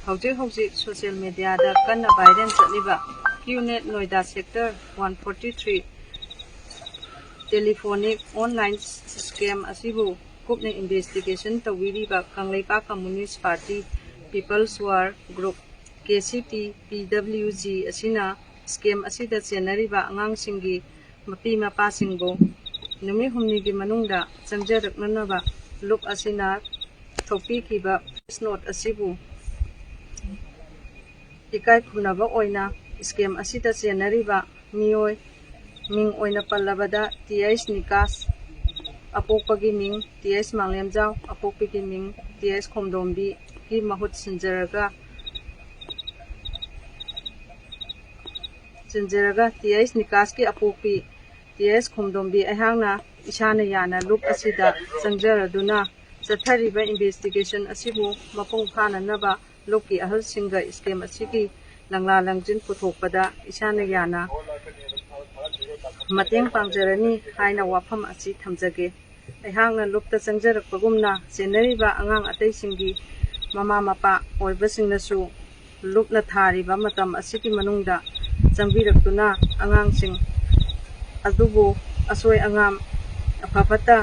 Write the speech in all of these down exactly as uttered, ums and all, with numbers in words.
ꯍꯧꯖꯤꯛ ꯍꯧꯖꯤꯛ ꯁꯣꯁꯤꯌꯦꯜ ꯃꯦꯗꯤꯌꯥꯗ ꯀꯟꯅ ꯚꯥꯏꯔꯦꯜ ꯆꯠꯂꯤꯕ QNET Noida sector one forty three telephonic online scam ꯑꯁꯤꯕꯨ ꯀꯨꯞꯅ ꯏꯟꯚꯦꯁꯇꯤꯒꯦꯁꯟ ꯇꯧꯕꯤꯔꯤꯕ Kangleipak communist party people's war group, K C P P W G, ꯑꯁꯤꯅ ꯁ꯭ꯀꯦꯝ ꯑꯁꯤꯗ ꯆꯦꯟꯅꯔꯤꯕ ꯑꯉꯥꯡꯁꯤꯡꯒꯤ ꯃꯄꯤ ꯃꯄꯥꯁꯤꯡꯕꯨ ꯅꯨꯃꯤꯠ ꯍꯨꯝꯅꯤꯒꯤ ꯃꯅꯨꯡꯗ ꯆꯪꯖꯔꯛꯅꯅꯕ ꯂꯨꯞ ꯑꯁꯤꯅ ꯊꯣꯛꯄꯤꯈꯤꯕ ꯄ꯭ꯔꯦꯁ ꯅꯣꯠ ꯑꯁꯤꯕꯨ ꯏꯀꯥꯏ ꯈꯨꯝꯅꯕ ꯑꯣꯏꯅ ꯁ꯭ꯀꯦꯝ ꯑꯁꯤꯗ ꯆꯦꯟꯅꯔꯤꯕ ꯃꯤꯑꯣꯏ ꯃꯤꯡ ꯑꯣꯏꯅ ꯄꯜꯂꯕꯗ ꯇꯤ ꯑꯩꯆ ꯅꯤꯀꯥꯁ, ꯑꯄꯣꯛꯄꯒꯤ ꯃꯤꯡ ꯇꯤ ꯑꯩꯆ ꯃꯥꯡꯂꯦꯝꯖꯥꯎ, ꯑꯄꯣꯛꯄꯤꯒꯤ ꯃꯤꯡ ꯇꯤ ꯑꯩꯆ ꯈꯣꯝꯗꯣꯝꯕꯤꯒꯤ ꯃꯍꯨꯠ ꯁꯤꯟꯖꯔꯒ, ꯁꯤꯟꯖꯔꯒ ꯇꯤ ꯑꯩꯆ ꯅꯤꯀꯥꯁꯀꯤ ꯑꯄꯣꯛꯄꯤ ꯇꯤ ꯑꯩꯆ ꯈꯣꯝꯗꯣꯝꯕꯤ ꯑꯩꯍꯥꯛꯅ ꯏꯁꯥꯅ ꯌꯥꯅ ꯂꯨꯞ ꯑꯁꯤꯗ ꯆꯪꯖꯔꯗꯨꯅ ꯆꯠꯊꯔꯤꯕ ꯏꯟꯚꯦꯁꯇꯤꯒꯦꯁꯟ ꯑꯁꯤꯕꯨ ꯃꯄꯨꯡ ꯐꯥꯅꯅꯕ ꯂꯨꯞꯀꯤ ꯑꯍꯜꯁꯤꯡꯒ ꯁ꯭ꯀꯦꯝ ꯑꯁꯤꯒꯤ ꯂꯪꯂꯥ ꯂꯪꯖꯤꯟ ꯄꯨꯊꯣꯛꯄꯗ ꯏꯁꯥꯅ ꯌꯥꯅ ꯃꯇꯦꯡ ꯄꯥꯡꯖꯔꯅꯤ ꯍꯥꯏꯅ ꯋꯥꯐꯝ ꯑꯁꯤ ꯊꯝꯖꯒꯦ꯫ ꯑꯩꯍꯥꯛꯅ ꯂꯨꯞꯇ ꯆꯪꯖꯔꯛꯄꯒꯨꯝꯅ ꯆꯦꯟꯅꯔꯤꯕ ꯑꯉꯥꯡ ꯑꯇꯩꯁꯤꯡꯒꯤ ꯃꯃꯥ ꯃꯄꯥ ꯑꯣꯏꯕꯁꯤꯡꯅꯁꯨ ꯂꯨꯞꯅ ꯊꯥꯔꯤꯕ ꯃꯇꯝ ꯑꯁꯤꯒꯤ ꯃꯅꯨꯡꯗ ꯆꯪꯕꯤꯔꯛꯇꯨꯅ ꯑꯉꯥꯡꯁꯤꯡ ꯑꯗꯨꯕꯨ ꯑꯁꯣꯏ ꯑꯉꯥꯝ ꯑꯐ ꯐꯠꯇ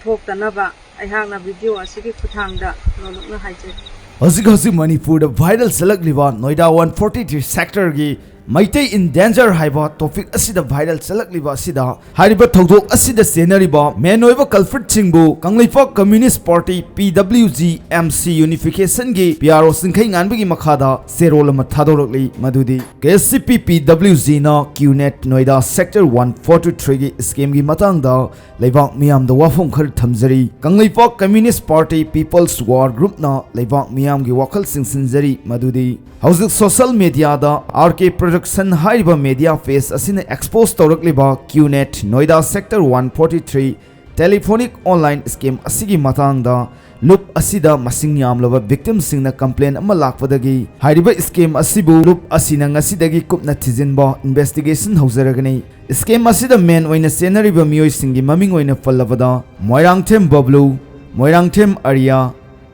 ꯊꯣꯛꯇꯅꯕ ꯑꯩꯍꯥꯛꯅ ꯚꯤꯗꯤꯑꯣ ꯑꯁꯤꯒꯤ ꯈꯨꯠꯊꯥꯡꯗ ꯅꯣꯂꯨꯛꯅ ꯍꯥꯏꯖꯔꯤ꯫ ꯍꯧꯖꯤꯛ ꯍꯧꯖꯤꯛ ꯃꯅꯤꯄꯨꯔꯗ ꯚꯥꯏꯔꯦꯜ ꯆꯠꯂꯛꯂꯤꯕ ꯅꯣꯏꯗꯥ ꯋꯥꯟ ꯐꯣꯔꯇꯤ ꯊ꯭ꯔꯤ ꯁꯦꯛꯇꯔꯒꯤ ꯃꯩꯇꯩ ꯏꯟ ꯗꯦꯟꯖꯔ ꯍꯥꯏꯕ ꯇꯣꯄꯤꯛ ꯑꯁꯤꯗ ꯚꯥꯏꯔꯦꯜ ꯆꯠꯂꯛꯂꯤꯕ ꯑꯁꯤꯗ, ꯍꯥꯏꯔꯤꯕ ꯊꯧꯗꯣꯛ ꯑꯁꯤꯗ ꯆꯦꯟꯅꯔꯤꯕ ꯃꯦꯟ ꯑꯣꯏꯕ ꯀꯜꯐ꯭ꯔꯤꯠꯁꯤꯡꯕꯨ Kangleipak communist party P W G M C ꯌꯨꯅꯤꯐꯤꯀꯦꯁꯟꯒꯤ ꯄꯤ ꯑꯥꯔ ꯑꯣ ꯆꯤꯡꯈꯩꯉꯥꯟꯕꯒꯤ ꯃꯈꯥꯗ ꯆꯦꯔꯣꯜ ꯑꯃ ꯊꯥꯗꯣꯔꯛꯂꯤ, ꯃꯗꯨꯗꯤ K C P P W ꯖꯤꯅ QNET Noida sector one forty ꯊ꯭ꯔꯤꯒꯤ ꯁ꯭ꯀꯦꯝꯒꯤ ꯃꯇꯥꯡꯗ ꯂꯩꯕꯥꯛ ꯃꯤꯌꯥꯝꯗ ꯋꯥꯐꯝ ꯈꯔ ꯊꯝꯖꯔꯤ꯫ Kangleipak communist party people's war ꯒ꯭ꯔꯨꯞꯅ ꯂꯩꯕꯥꯛ ꯃꯤꯌꯥꯝꯒꯤ ꯋꯥꯈꯜ ꯆꯤꯡꯁꯤꯟꯖꯔꯤ ꯃꯗꯨꯗꯤ ꯍꯧꯖꯤꯛ ꯁꯣꯁꯤꯌꯦꯜ ꯃꯦꯗꯤꯌꯥꯗ ꯑꯥꯔ ꯀꯦ ꯄ꯭ꯔꯗꯛꯁꯟ ꯍꯥꯏꯔꯤꯕ ꯃꯦꯗꯤꯌꯥ ꯄꯦꯖ ꯑꯁꯤꯅ ꯑꯦꯛꯁꯄꯣꯖ ꯇꯧꯔꯛꯂꯤꯕ QNET Noida sector one forty three telephonic online scam ꯑꯁꯤꯒꯤ ꯃꯇꯥꯡꯗ ꯂꯨꯞ ꯑꯁꯤꯗ ꯃꯁꯤꯡ ꯌꯥꯝꯂꯕ ꯚꯤꯛꯇꯤꯝꯁꯤꯡꯅ ꯀꯝꯄ꯭ꯂꯦꯟ ꯑꯃ ꯂꯥꯛꯄꯗꯒꯤ ꯍꯥꯏꯔꯤꯕ ꯁ꯭ꯀꯦꯝ ꯑꯁꯤꯕꯨ ꯂꯨꯞ ꯑꯁꯤꯅ ꯉꯁꯤꯗꯒꯤ ꯀꯨꯞꯅ ꯊꯤꯖꯤꯟꯕ, ꯏꯟꯚꯦꯁꯇꯤꯒꯦꯁꯟ ꯍꯧꯖꯔꯒꯅꯤ꯫ ꯁ꯭ꯀꯦꯝ ꯑꯁꯤꯗ ꯃꯦꯟ ꯑꯣꯏꯅ ꯆꯦꯟꯅꯔꯤꯕ ꯃꯤꯑꯣꯏꯁꯤꯡꯒꯤ ꯃꯃꯤꯡ ꯑꯣꯏꯅ ꯄꯜꯂꯕꯗ ꯃꯣꯏꯔꯥꯡꯊꯦꯝ ꯕꯕ꯭ꯂꯨ, ꯃꯣꯏꯔꯥꯡꯊꯦꯝ ꯑꯔꯤꯌꯥ,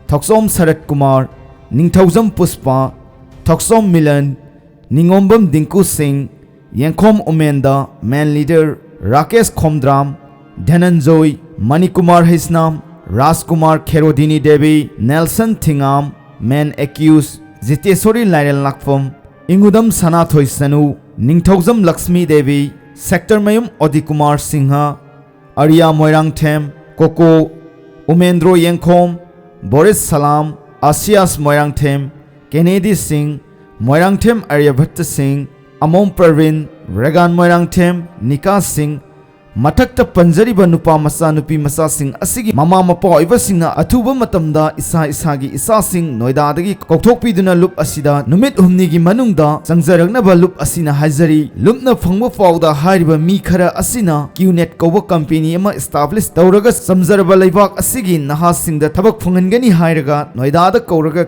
ꯊꯣꯛꯆꯣꯝ ꯁꯔꯠ ꯀꯨꯃꯥꯔ, ꯅꯤꯡꯊꯧꯖꯝ ꯄꯨꯁꯄꯥ, ꯊꯣꯛꯆꯣꯝ ꯃꯤꯂꯟ, ꯅꯤꯉꯣꯝꯕꯝ ꯗꯤꯡꯀꯨ ꯁꯤꯡ, ꯌꯦꯡꯈꯣꯝ ꯎꯃꯦꯟꯗ, ꯃꯦꯟ ꯂꯤꯗꯔ ꯔꯥꯀꯦꯁ ꯈꯣꯝꯗ꯭ꯔꯥꯝ, ꯙꯅꯟꯖꯣꯏ, ꯃꯅꯤꯀꯨꯃꯥꯔ ꯍꯩꯁꯅꯥꯝ, ꯔꯥꯖꯀꯨꯃꯥꯔ ꯈꯦꯔꯣꯗꯤꯅꯤ ꯗꯦꯕꯤ, ꯅꯦꯜꯁꯟ ꯊꯤꯉꯥꯝ, ꯃꯦꯟ ꯑꯦꯀ꯭ꯌꯨꯁ, ꯖꯤꯇꯦꯁꯣꯔꯤ ꯂꯥꯏꯔꯦꯜ ꯂꯥꯛꯐꯝ, ꯏꯉꯨꯗꯝ ꯁꯅꯥꯊꯣꯏ ꯁꯅꯨ, ꯅꯤꯡꯊꯧꯖꯝ ꯂꯛꯁꯃꯤ ꯗꯦꯕꯤ, ꯁꯦꯛꯇꯔꯃꯌꯨꯝ ꯑꯣꯗꯤꯀꯨꯃꯥꯔ ꯁꯤꯡꯍ, ꯑꯔꯤꯌꯥ ꯃꯣꯏꯔꯥꯡꯊꯦꯝ, ꯀꯣꯀꯣ, ꯎꯃꯦꯟꯗ꯭ꯔꯣ ꯌꯦꯡꯈꯣꯝ, ꯕꯣꯔꯤꯁ ꯁꯂꯥꯝ, ꯑꯁꯤꯌꯥꯁ ꯃꯣꯏꯔꯥꯡꯊꯦꯝ, ꯀꯦꯅꯦꯗꯤ ꯁꯤꯡ, ꯃꯣꯏꯔꯥꯡꯊꯦꯝ ꯑꯥꯔꯌꯚꯠꯇ ꯁꯤꯡ, ꯑꯃꯣꯝ ꯄ꯭ꯔꯕꯤꯟ, ꯔꯦꯒꯥꯟ ꯃꯣꯏꯔꯥꯡꯊꯦꯝ, ꯅꯤꯀꯥ ꯁꯤꯡ, ꯃꯊꯛꯇ ꯄꯟꯖꯔꯤꯕ ꯅꯨꯄꯥ ꯃꯆꯥ ꯅꯨꯄꯤ ꯃꯆꯥꯁꯤꯡ ꯑꯁꯤꯒꯤ ꯃꯃꯥ ꯃꯄꯥ ꯑꯣꯏꯕꯁꯤꯡꯅ ꯑꯊꯨꯕ ꯃꯇꯝꯗ ꯏꯁꯥ ꯏꯁꯥꯒꯤ ꯏꯆꯥꯁꯤꯡ ꯅꯣꯏꯗꯥꯗꯒꯤ ꯀꯧꯊꯣꯛꯄꯤꯗꯨꯅ ꯂꯨꯞ ꯑꯁꯤꯗ ꯅꯨꯃꯤꯠ ꯍꯨꯝꯅꯤꯒꯤ ꯃꯅꯨꯡꯗ ꯆꯪꯖꯔꯛꯅꯕ ꯂꯨꯞ ꯑꯁꯤꯅ ꯍꯥꯏꯖꯔꯤ꯫ ꯂꯨꯞꯅ ꯐꯪꯕ ꯄꯥꯎꯗ ꯍꯥꯏꯔꯤꯕ ꯃꯤ ꯈꯔ ꯑꯁꯤꯅ ꯀ꯭ꯌꯨꯅꯦꯠ ꯀꯧꯕ ꯀꯝꯄꯦꯅꯤ ꯑꯃ establish ꯇꯧꯔꯒ ꯆꯝꯖꯔꯕ ꯂꯩꯕꯥꯛ ꯑꯁꯤꯒꯤ ꯅꯍꯥꯁꯤꯡꯗ ꯊꯕꯛ ꯐꯪꯍꯟꯒꯅꯤ ꯍꯥꯏꯔꯒ ꯅꯣꯏꯗꯥꯗ ꯀꯧꯔꯒ